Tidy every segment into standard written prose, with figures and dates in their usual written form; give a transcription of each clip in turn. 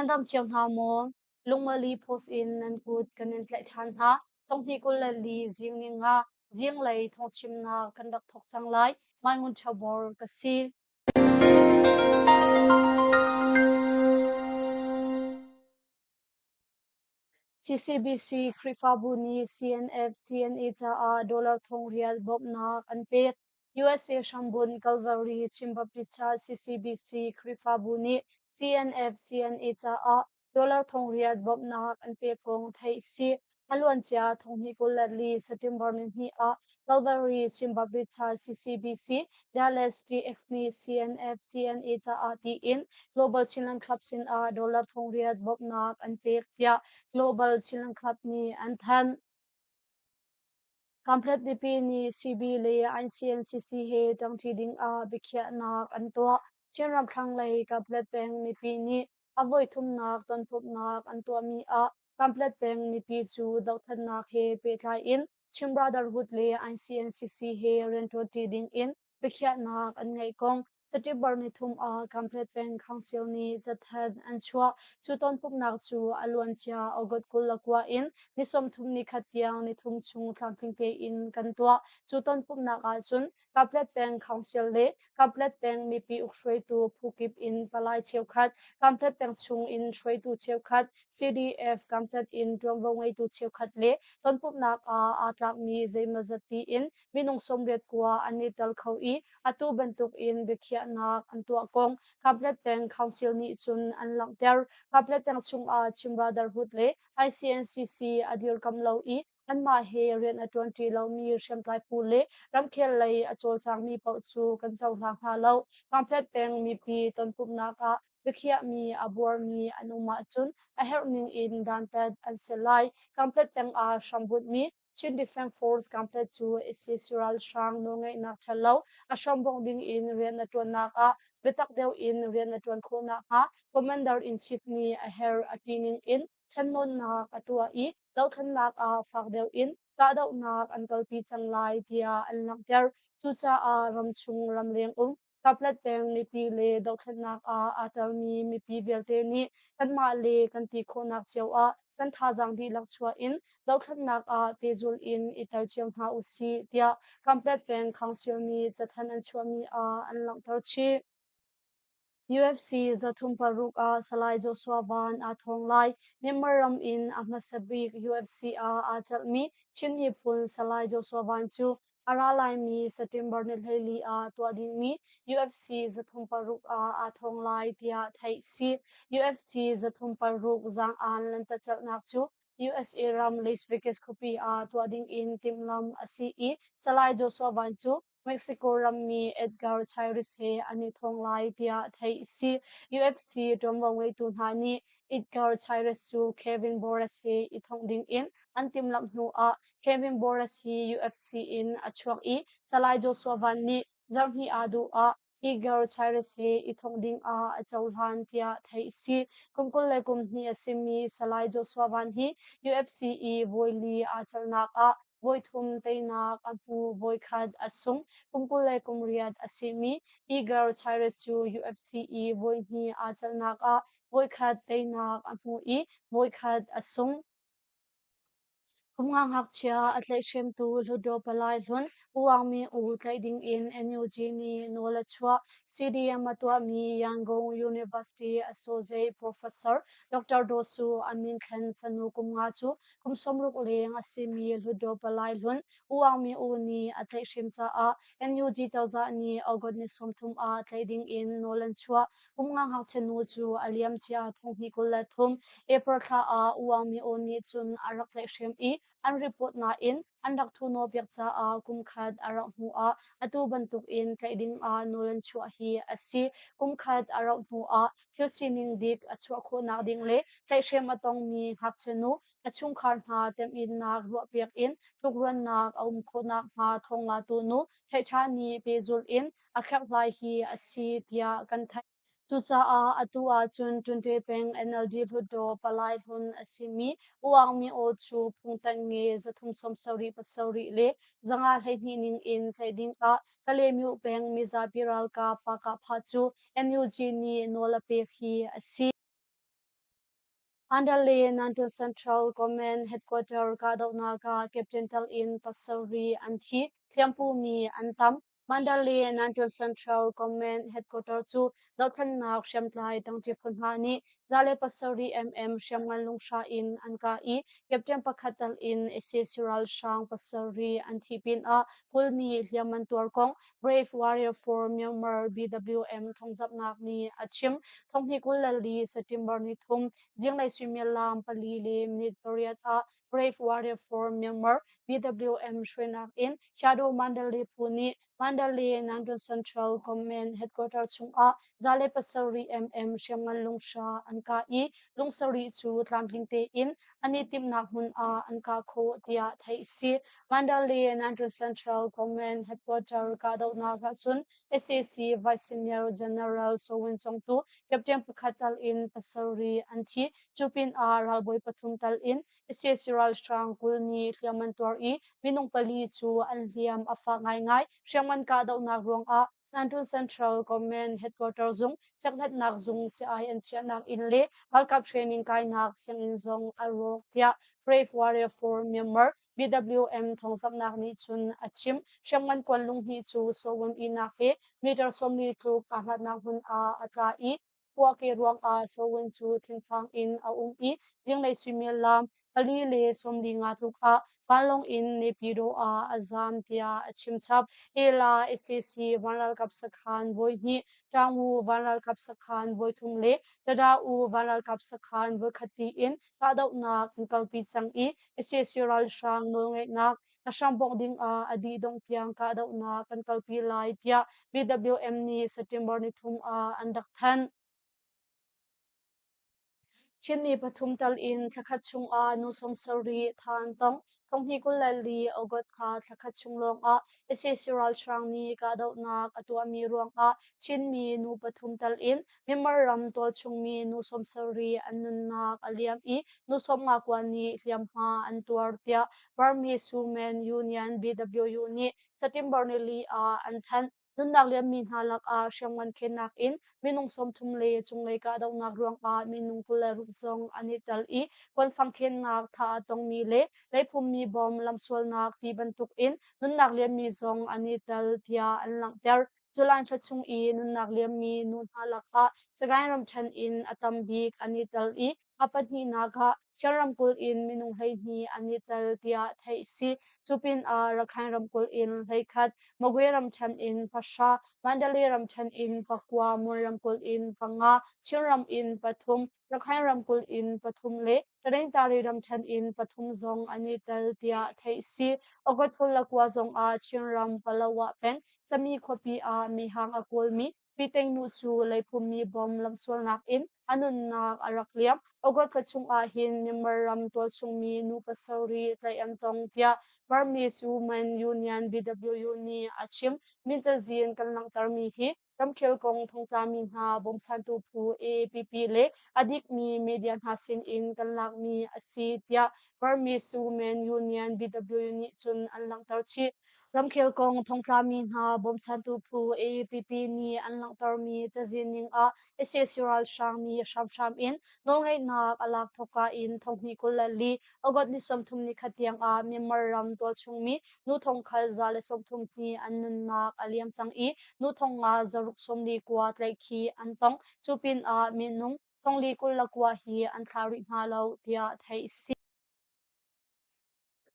Nan dam cio hna maw? Lungmali post in nan kut kan in tlaih ṭhan hna. Thonghnih 24 zing ni nga zinglei thawngchimnak kan rak thawk cang lai. Mai Ngun Ṭha Bor ka si. CCBC Khrihfabu nih CNF CNA caah dollar thong rial bawmhnak an pek. USA hrambunh Calvary Chin Baptist Church CCBC Khrihfabu nih CNF CNA caah dollar thong riat bawmhnak an pek kong theih si. A luancia thonghnih 24 September nihnih ah Calvary Chin Baptist Church CCBC Dallas TX nih CNF CNA caah tiin Global Chinland Club sinah dollar thong riat bawmhnak an pek tiah Global Chinland Club nih an thanh. Kamplet mipi nih CB le ICNCC he ṭangṭi dingah biakhiahnak an tuah. Chinram thlanglei Kamplet peng mipi nih a voithumnak tonpumhnak an tuahmi ah Kamplet peng mipi cu dohthlennak he pehtlai in Chin Brotherhood le ICNCC he rianṭuanṭi dingin biakhiahnak an ngeih kong September nithum ah Kamplet peng Council nih cathanh an chuah. Cu tonpumhnak cu a luancia August 29 in ni 31 tiang nithum chung tlamtling tein kan tuah. Cu tonpumhnak ahcun Kamplet peng Council le Kamplet peng mipi ukhruaitu phu kip in palai cheukhat, Kamplet peng chung in hruaitu cheukhat, CDF Kamplet in ṭuanvo ngeitu cheukhat le tonpumhnak ah aa tlakmi zeimawzat tiin minung 89 an i tel kho i atu bantuk in biakhiahnak an tuah kong Kamplet peng Council nih cun an langhter. Kamplet peng chungah Chin Brotherhood le ICNCC a dirkam lo i anmah he rian a ṭuanṭi lomi hriamtlai phu le ramkhel lei a cawlcangmi paoh cu kan cohlang hna lo. Kamplet peng mipi tonpumhnak ah biakhiahmi a buarmi an um ahcun a herh ning in dantat an si lai. Kamplet peng ah hrambunhmi Chin Defence Force Kamplet cu ISIS ralhrang nawlngeihnak ṭhalo a hrambongh ding in rian a ṭuannak ah biatak deuh in rian a ṭuan khawh nakhnga Commander-in-Chief nih a herh a ti ning in thlennawnnak a tuah i dohthlennak ah fak deuh in kahdohnak an kalpi cang lai tiah an langhter. Cucaah ramchung ramleng um Kaplet peng mipi le dohthlennak ah aa telmi mipi vialte nih kanmah le kan ti khawhnak cio ah kan thazaang dihlak chuah in dohthlennak ah pehzulh in i tel cio hna usih tiah Kamplet peng Council nih cathanh an chuahmi ah an langhter chih. UFC 36 ah Salai Joshua Van aa thawng lai. Myanmar ram in a hmasa bik UFC ah aa celhmi Chin miphun Salai Joshua Van cu a ra laimi September ni 14 ah tuah dingmi UFC 36 ah aa thawng lai tiah theih si. UFC 36 zaang-aan lantacelhnak cu USA ram Las Vegas khuapi ah tuah dingin timhlamh a si i Salai Joshua Van cu Mexico rammi Edgar Chairez he an i thawng lai tiah theih a si. UFC ṭuanvo ngeitu hna nih Edgar Chairez cu Kevin Borjas he i thongh dingin an timhlamh hnuah Kevin Borjas hi UFC in a chuak i Salai Joshua Van nih zarhhnih aa duh ah Edgar Chairez he i thongh dingah a cohlan tiah theih a si. Kum 22 a simi Salai Joshua Van hi UFC i voili aa celhnak ah voithum teinak a hmu voikhat a sung. Kum 28 a simi Igor Chairez cu UFC i voihnih aa celhnak ah voikhat teinak a hmu i voikhat a sung. Kum nga ngakchia a tlaihhremtu Hluttaw Palai Hlun U Aung Min U tlaih dingin NUG nih nawl a chuah. CDM a tuahmi Yangon University Associate Professor Dr. Daw Su a min thlen fanu kum nga cu kum 60 leng a simi Hluttaw Palai Hlun U Aung Min U nih a tlaihhrem caah NUG cozah nih August ni 30 ah tlaih dingin nawl an chuah. Kum nga ngakchia nu cu a liamcia thonghnih 23 April thla ah U Aung Min Oo nih cun a rak tlaihhrem i an report nain an rak thuhnawhpiak caah kum khat a rauh hnu ah atu bantukin tlaih ding ah nawl an chuah hi a si. Kum khat a rauh hnu ah thil sining dik a chuah khawhnak ding le tlaihhrem a tongmi ngakchia nu a chungkhar hna temhinnak ruahpiak in tlukruannak a um khawhnak hnga thawnglatu nu theihṭha nih pehzulh in a kherhhlai hi a si tiah kan theih. Cucaah atu ahcun Ṭunṭe peng NLD Hluttaw palai hlun a simi U Aung Min Oo cu phungtanh nge 377 le 512 ning in tlaih dingah Kalaymyo peng mizapi ralkap Pakah-phah cu NUG nih nawl a pek hi a si. Mandalay Nantun Central Command Headquarter kahdohnak ah Captain tal in pasarih an thi, hliampumi an tam. Mandalay Nantun Central Command Headquarter cu dohthlennak hriamtlai tangṭi phu hna nih 107 mm hriamngan lunghra in an kah i Captain pakhat tal in sac ralhrang pasarih an thih pinah 20 nih hliam an tuar kong Brave Warrior for Myanmar BWM thawngzamhnak nih a chim. Thonghnih 24 September ni thum zinglei suimilam pali le minute pariat ah Brave Warrior for Myanmar BWM hruainak in Shadow Mandalay phu nih Mandalay Nandun Central Command Headquarter chungah 107 mm hriamngan lunghra an kah i lungsarih cu tlamtling tein an i timhnak hmun ah an kah khawh tiah theih a si. Mandalay Nandun Central Command Headquarter kahdohnak ahcun sac Vice Senior General Soe Win Congtu Captain pakhat tal in pasarih an thi. Cu pinah ralbawi pathum tal in sac ralhrang 20 nih hliam an tuar i minung pali cu an hliam a fak ngaingai. Hriamngan kahdohnak ruangah Nantun Central Command Headquarter zung, chekhlatnak zung si-ai an chiahnak inn le ralkap training kainak sianginn zong a rawk tiah Brave Warrior for Myanmar BWM thawngzamhnak nih cun a chim. Hriamngan kuan lunghnih cu Sawun ihnak he meter 40 tluk aa hlatnak hmun ah a tla i puahkeh ruangah Sawun cu thinphang in a um i zinglei suimilam pali le 45 tluk ah vanlawng in Naypyidaw ah a zaam tiah a chim chap. Ela sac vanralkap sakhan voihnih, Ṭangwu vanralkap sakhan voithum le Tada-u vanralkap sakhan voikhat tiin kahdohnak an kalpi cang i sac ralhrang nawlngeihnak a hrambongh ding ah a dih dongh tiang kahdohnak kan kalpi lai tiah BWM nih September nithum ah an rak thanh. Chinmi pathum tal in thlakhat chungah nu 70 tha an tong. Thonghnih 24 August kha thlakhat chung lawngah sac ralhrang nih kahdohnak a tuahmi ruangah Chinmi nu pathum tal in Myanmar ram tualchungmi nu 70 an nunnak a liam i nu 59 nih hliamhma an tuar tiah Burmese Women Union BWU nih September nili ah an thanh. Nunnak liammi hna lakah hriamngan khennak in minung 30 le cunglei kahdohnak ruangah minung 26 zong an i tel i kuanfang khennak thah a tongmi le leiphummi bom lamsualnak ti bantuk in nunnak liammi zong an i tel tiah an langhter. July thla chung i nunnak liammi nu hna lakah Sagaing ramṭhen in a tam bik an i tel i a pahnihnak ah Shan ramkulh in minung 12 an i tel tiah theih a si. Cu pinah Rakhine ramkulh in 11, Magwe ramṭhen in pahra, Mandalay ramṭhen in pakua, Mon ramkulh in panga, Chinram in pathum, Rakhine ramkulh in pathum le Tanintari ramṭhen in pathum zong an i tel tiah theih a si. August 29 zongah Chinram Palawa peng Sami khuapi ah mehhang a kawlmi Piteng nu cu leiphummi bom lamsualnak in a nunnak a rak liam. August thla chungah hin Myanmar ram tualchungmi nu pasarih tlaih an tong tiah Burmese Women Union BWU nih a chim. Min cazin kan langhtermi hi ramkhel kong thongtlami hna bawmchantu phu AAPP le a dikmi media hna sinin kan lakmi a si tiah Burmese Women Union BWU nih cun an langhter chih. Ramkhel kong thongtlami hna bawmchantu phu AAPP nih an langhtermi cazin ning ah sac ralhrang nih hramhram in nawlngeihnak a lak thawkka in thonghnih 24 August ni 30 nikhat tiang ah Myanmar ram tualchungmi nu thongkhat 132 an nunnak a liam cang i nu thongnga zaruk 49 tlaihkhih an tong. Cu pinah minung 429 hi an thlah rih hna lo tiah theih a si.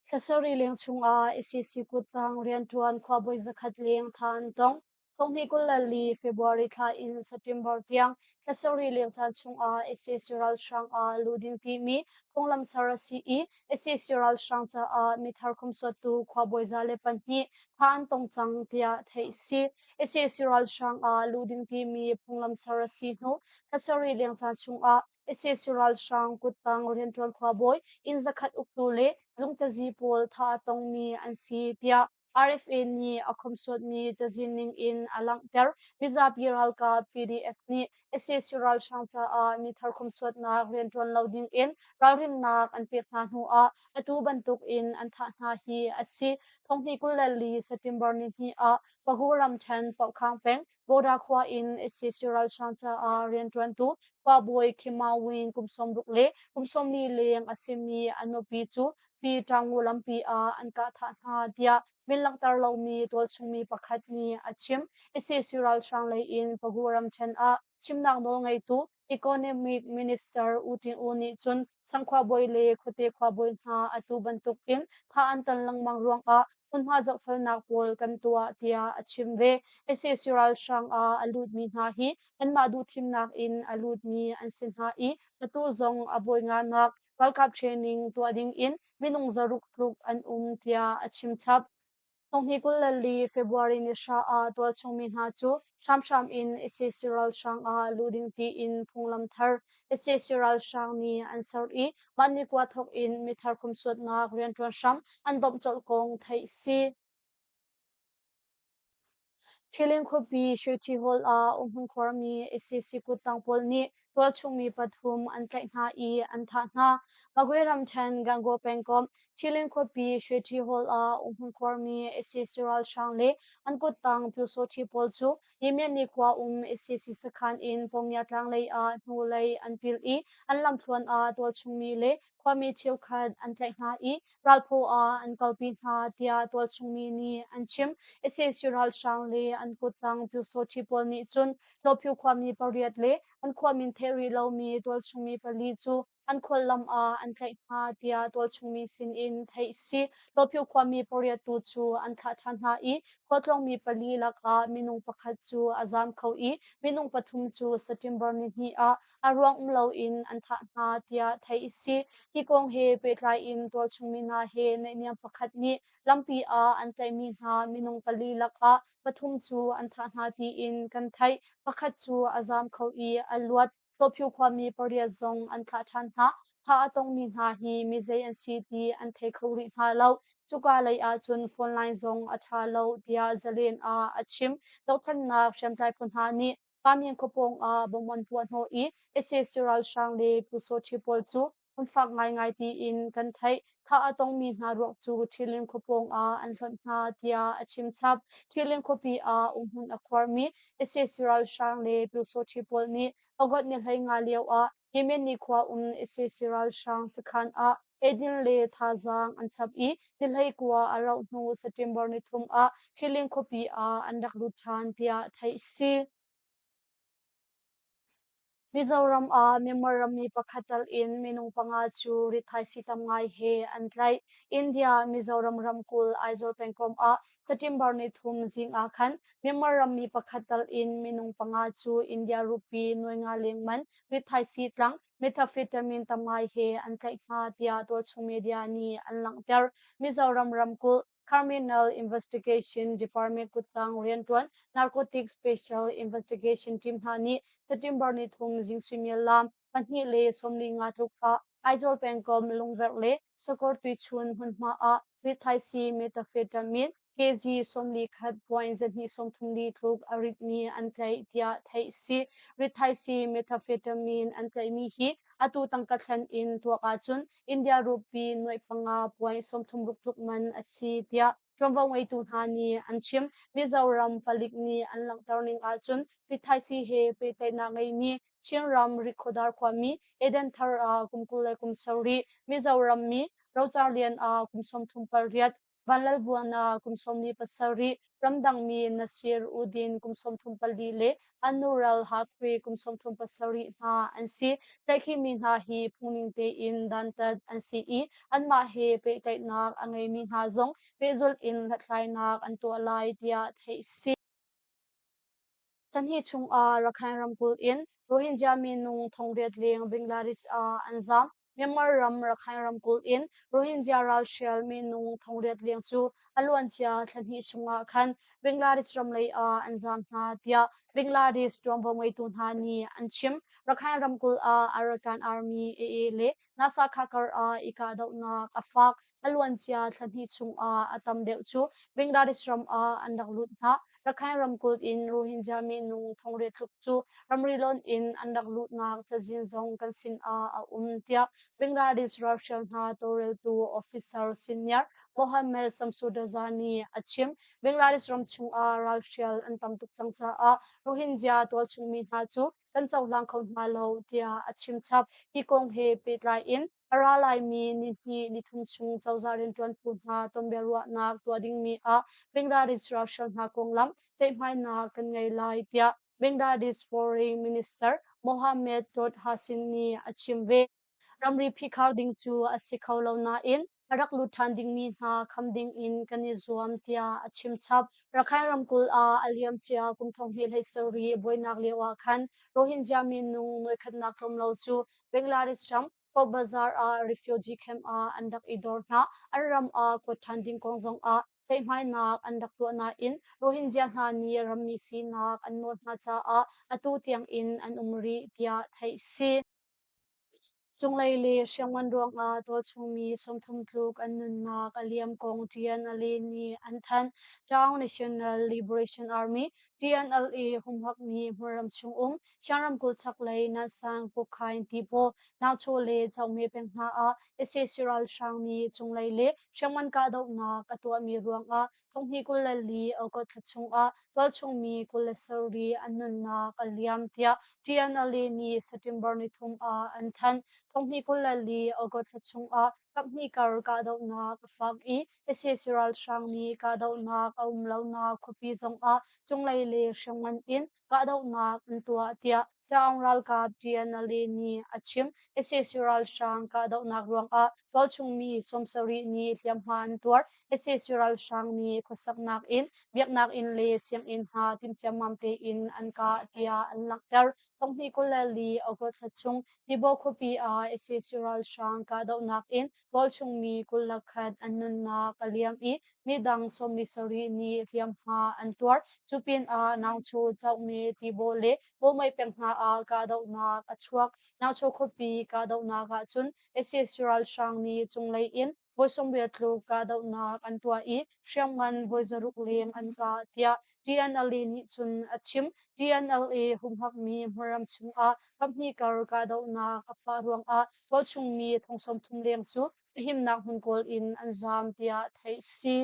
Thla sarih leng chungah sac kuttang rianṭuan khuabawi zakhat leng tha an tong. Thonghnih 24 February thla in September tiang thla sarih leng caan chungah sac ralhrang ah luh ding timi phunglam ser a si i sac ralhrang caah mithar khumsuattu khuabawi 102 tha an tong cang tiah theih a si. Sac ralhrang ah luh ding timi phunglam ser a si hnu thla sarih leng caan chungah sac ralhrang kuttang rianṭuan khuabawi inn zakhat uktu le zung cazi pawl thah a tongmi an si tiah RFA nih a khomhsuatmi cazin ning in a langhter. Mizapi ralkap PDF nih sac ralhrang caah mithar khomhsuatnak rianṭuan lo ding in ralrinnak an pek hna hnuah atu bantuk in an thah hna hi a si. Thonghnih 24 September nihnih ah Pagu ramṭhen Pohkhang peng Bawda khua in sac ralhrang caah rianṭuantu khuabawi Khima Win kum 60 le kum 40 leng a simi a nupi cu Pi Ṭangu lampi ah an kah thah hna tiah min langhter lomi tualchungmi pakhat nih a chim. Sac ralhrang lei in Pagu ramṭhen ah chimnak nawl ngeitu Economic Minister U Tin Oo nih cun Sangkhua bawi le khuate khuabawi hna atu bantuk in thah an ton lengmang ruangah hmunhma zohfelnak pawl kan tuah tiah a chim ve. Sac ralhrang ah a lutmi hna hi anmah duhthimnak in a lutmi an si hna i atu zong a bawi nganak ralkap training tuah ding in minung 600 tluk an um tiah a chim chap. Thonghnih 24 February ni hra ah tualchung mi hna cu hramhram in sac ralhrang ah luh ding tiin phunglam thar sac ralhrang nih an ser i mah ni kua thawk in mithar khumsuatnak rianṭuan hram an domh colh kong theih si. Thilin khuapi Shweti Hall ah umhmun khuarmi sac kuttang pawl nih tualchung mi pathum an tlaih hna i an thah hna. Magwe ramṭhen Gangaw pengkomh Thilin khuapi Shweti Hall ah umhmun khuarmi sac ralhrang le an kuttang Pyusawhti pawl cu Yemyatni khua um sac sakhan in Pawngya tlang lei ah hnulei an pil i an lamthluan ah tualchung mi le khuami cheukhat an tlaih hna i ralphaw ah an kalpi hna tiah tualchung mi nih an chim. Sac ralhrang le an kuttang Pyusawhti pawl nih cun Hlawphiu khuami pariat le an khua min theih rih lomi tualchung mi pali cu an khuallam ah an tlaih hna tiah tualchung mi sinin theih a si. Hlawphiu khuami pariat tu cu an thlah ṭhan hna i khualtlawngmi pali lakah minung pakhat cu a zaam kho i minung pathum cu September nihnih ah a ruang um loin an thah hna tiah theih a si. Hi kong he pehtlai in tualchung mi hna he naihniam pakhat nih lampi ah an tlaihmi hna minung pali lakah pathum cu an thah hna tiin kan theih. Pakhat cu a zaam kho i a luat. Hlawphiu khuami pariat zong an thlah ṭhan hna. Thah a tongmi hna hi mizei an si ti an thei kho rih hna lo. Cuka lei ahcun phone line zong a ṭha lo tiah Zalen ah a chim. Dohthlennak hriamtlai phu hna nih Pamyang khua pawng ah bomb an puah hnawh i sac ralhrang le Pyusawhti pawl cu an fak ngaingai tiin kan theih. Thah a tongmi hna ruak cu Ṭhilin khua pawng ah an hlonh hna tiah a chim chap. Ṭhilin khuapi ah umhmun a khuarmi sac ralhrang le Pyusawhti pawl nih August ni 15 lio ah Yemen nikhua um sac ralhrang sakhan ah eidin le thazaang an chap i ni 19 a rauh hnu September ni thum ah Ṭhilin khuapi ah an rak lut ṭhan tiah theih a si. Mizoram ah Myanmar rammi pakhat tal in minung panga cu rithaisii tam ngai he an tlaih. India Mizoram ramkulh Aizawl pengkomh ah September ni thum zing ah khan Myanmar rammi pakhat tal in minung panga cu India rupee nuai nga leng man rithaisii tlang methamphetamine tam ngai he an tlaih hna tiah tualchung media nih an langhter. Mizoram ramkulh Criminal Investigation Department kuttang rianṭuan Narcotics Special Investigation Team hna nih September ni thum zing suimilam 2:45 tluk ah Aizawl pengkomh Lungverh le Sakawr tuichun hmunhma ah rithaisii methamphetamine kg 41.234 tluk a ritmi an tlaih tiah theih a si. Rithaisii methamphetamine an tlaihmi hi atu tangka thlen in tuak ahcun India rupee nuai 5.36 tluk man a si tiah ṭuanvo ngeitu hna nih an chim. Mizoram palik nih an langhter ning ahcun rithaisii he pehtlaihnak ngeimi Chinram Rikhuadar khuami Eden Thar ah kum 27, Mizoram mi Rocar Lian ah kum 38, Vanlalvuana kum 47, ramdangmi Nasir Uddin kum 34 le Anural Hakri kum 37 hna an si. Tlaihkhihmi hna hi phungning tein dantat an si i anmah he pehtlaihnak a ngeimi hna zong pehzulh in hlathlainak an tuah lai tiah theih a si. Thlahnih chungah Rakhine ramkulh in Rohingya minung 800 leng Bangladesh ah an zaam. Myanmar ram Rakhine ramkulh in Rohingya ralhrial minung 800 leng cu a luancia thlahnih chungah khan Bangladesh ram lei ah an zaam hna tiah Bangladesh ṭuanvo ngeitu hna nih an chim. Rakhine ramkulh ah Arakan Army AA le Nasakha kar ah i kahdohnak a fak. A luancia thla hnih chungah a tam deuh cu Bangladesh ram ah an rak lut hna. Rakhine ramkulh in Rohingya minung thongriat tluk cu ramri lonh in an rak luhnak cazin zong kan sinah a um, tiah Bangladesh ralhrial hna tawlreltu officer senior Mohammed Samsudaza nih a chim. Bangladesh ram chungah ralhrial an tam tuk cang caah Rohingya tualchung mi hna cu kan cohlang kho hna lo, tiah a chim chap. Hi kong he pehtlai in a ra laimi nihnih nithum chung cozah rianṭuan phu hna tonbiaruahnak tuah dingmi ah Bangladesh ralhrang hna konglam ceihmainak kan ngei lai tiah Bangladesh Foreign Minister Mohammed Todd Hassin nih a chim ve. Ramri phihkhar ding cu a si kho lo nain a rak lut ṭhan dingmi hna kham ding in kan i zuam tiah a chim chap. Rakhine ramkulh ah a liamcia kum 2017 buainak lio ah khan Rohingya minung nuaikhatnak tlawm lo cu Bangladesh ram Cox's Bazar ah refugee camp ah an rak i dor hna. An ram ah kuat ṭhan ding kong zongah ceihmainak an rak tuah nain Rohingya hna nih rammi sinak an nawl hna caah atu tiangin an um rih tiah theih si. Cunglei le hriamngan ruangah tualchungmi 30 tluk an nunnak a liam kong TNLA nih an thanh. Taung National Liberation Army TNLA humhakmi hmunram chungum Shan ramkulh chaklei Nansang, Pukhain, Tipaw, Nauchaw le Chauhme peng hna ah sac ralhrang nih cunglei le hriamngan kahdohnak a tuahmi ruangah thonghnih 24 August thla chungah tualchungmi 27 an nunnak a liam tiah TNLA nih September nithum ah an thanh. Thonghnih 24 August thla chungah kaphnih kar kahdohnak a fak i sac ralhrang nih kahdohnak a um lonak khuapi zongah cunglei le hriamngan in kahdohnak an tuah tiah Taung ralkap TNLA nih a chim. Sac ralhrang kahdohnak ruangah tualchungmi 70 nih hliamhma an tuar. Sac ralhrang nih khuasaknak inn, biaknak inn le sianginn hna timhciammam tein an kah tiah an langhter. Thonghnih 24 August thla chung Tibaw khuapi ah sac ralhrang kahdohnak in tualchungmi 21 an nunnak a liam i midang 17 nih hliamhma an tuar. Cu pinah Naungchu, Chohme, Tibaw le Bawmei peng hna ah kahdohnak a chuak. Naungchu khuapi kahdohnak ahcun sac ralhrang nih cunglei in voi 80 tluk kahdohnak an tuah i hriamngan voi 600 leng an kah tiah TNLA nih cun a chim. TNLA humhakmi hmunram chungah kaphnih kar kahdohnak a fah ruangah tualchungmi thong 30 leng cu a himnak hmun kawl in an zaam tiah theih si.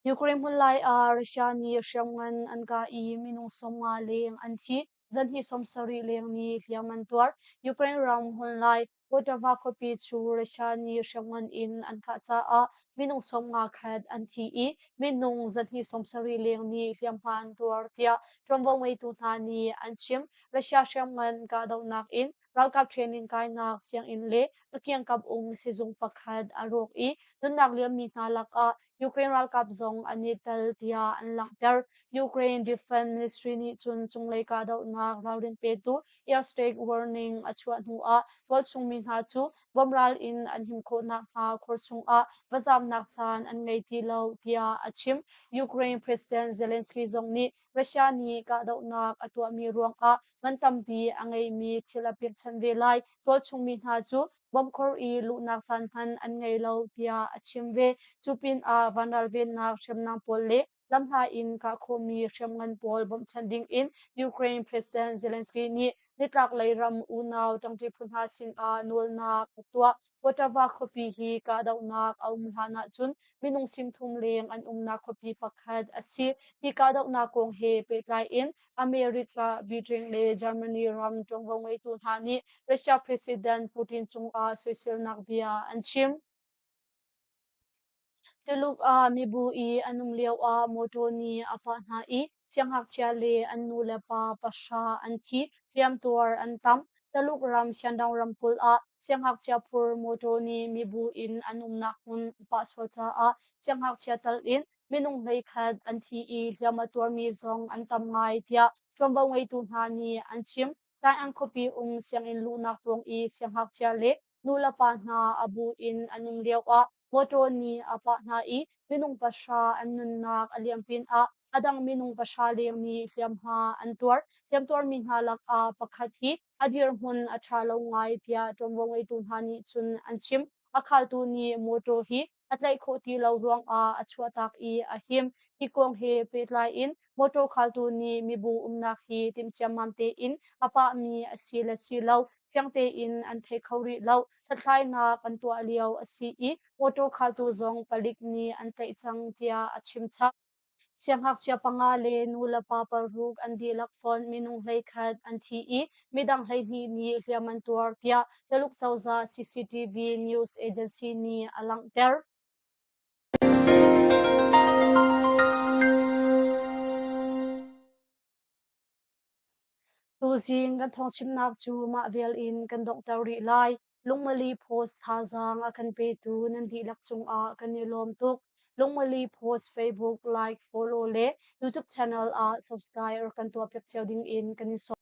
Ukraine hmunlai ah Russia nih hriamngan an kah i minung 50 leng an thi. Zanhnih 70 leng nih hliam an tuar. Ukraine ram hmunlai Poltava khuapi cu Russia nih hriamngan in an kah caah minung 50 khat an thi i minung zanhnih 70 leng nih hliamhma an tuar tiah ṭuanvo ngeitu hna nih an chim. Russia hriamngan kahdohnak in ralkap training kainak sianginn le a kiangkap um sizung pakhat a rawk i nunnak liammi hna lakah Ukraine ralkap zong an i tel tiah an langhter. Ukraine Defense Ministry nih cun cunglei kahdohnak ralrin petu airstrike warning a chuah hnuah tualchungmi hna cu bom ral in an him khawh nakhnga khor chungah va zamnak caan an ngei ti lo tiah a chim. Ukraine President Zelensky zong nih Russia nih kahdohnak a tuahmi ruangah man tampi a ngeimi thil a pekchanh ve lai. Tualchungmi hna cu bomb khor i luhnak caan hmanh an ngei lo tiah a chim ve. Cu pinah vanral vennak hriamnam pawl le lamhla in kah khawhmi hriamngan pawl bawmhchanh dingin Ukraine President Zelensky nih nitlaklei ram unau ṭangṭi phu hna sinah nawlnak a tuah. Poltava khuapi hi kahdohnak a um hlan ahcun minung 30 leng an umnak khuapi pakhat a si. Hi kahdohnak kong he pehtlai in America, Britain le Germany ram ṭuanvo ngeitu hna nih Russia President Putin cungah soiselnak bia an chim. Tuluk ah mibu i an um lioah mawṭaw nih a pah hna i siangngakchia le an nulepa pahra an thi, hliamtuar an tam. Taluk ram Shandong ramkulh ah siangngakchia phur mawṭaw nih mibu in an umnak hmun a pah sual caah siangngakchia tal in minung 11 an thi i hliam a tuarmi zong an tam ngai tiah ṭuanvo ngeitu hna nih an chim. Tai'an khuapi um sianginn luhnak pawng i siangngakchia le nulepa hna a bu in an um lioah mawṭaw nih a pah hna i minung pahra an nunnak a liam pinah a dang minung pahra leng nih hliamhma an tuar. Hliamtuarmi hna lakah pakhat hi a dirhmun a ṭha lo ngai tiah ṭuanvo ngeitu hna nih cun an chim. A khaltu nih mawṭaw hi a tlaih khawh ti lo ruangah a chuahtak i a him. Hi kong he pehtlai in mawṭaw khaltu nih mibu umnak hi timh ciammam tein a pahmi a si le si lo fiang tein an thei kho rih lo. Hlathlainak an tuah lio a si i mawṭaw khaltu zong palik nih an tlaih cang tiah a chim chap. Siangngakchia panga le nulepa paruk an dihlak fonh minung 11 an thi i midang 12 nih hliam an tuar tiah Taluk cozah CCTV news agency nih a langhter. Tuzing kan thawngchimnak cu mah vial in kan donghter rih lai. Lungmali Post thazaang a kan petu nan dihlak cungah kan i lawm tuk. Lungmali Post Facebook like, follow le YouTube channel ah subscribe kan tuahpiak cio ding in kan in sawm.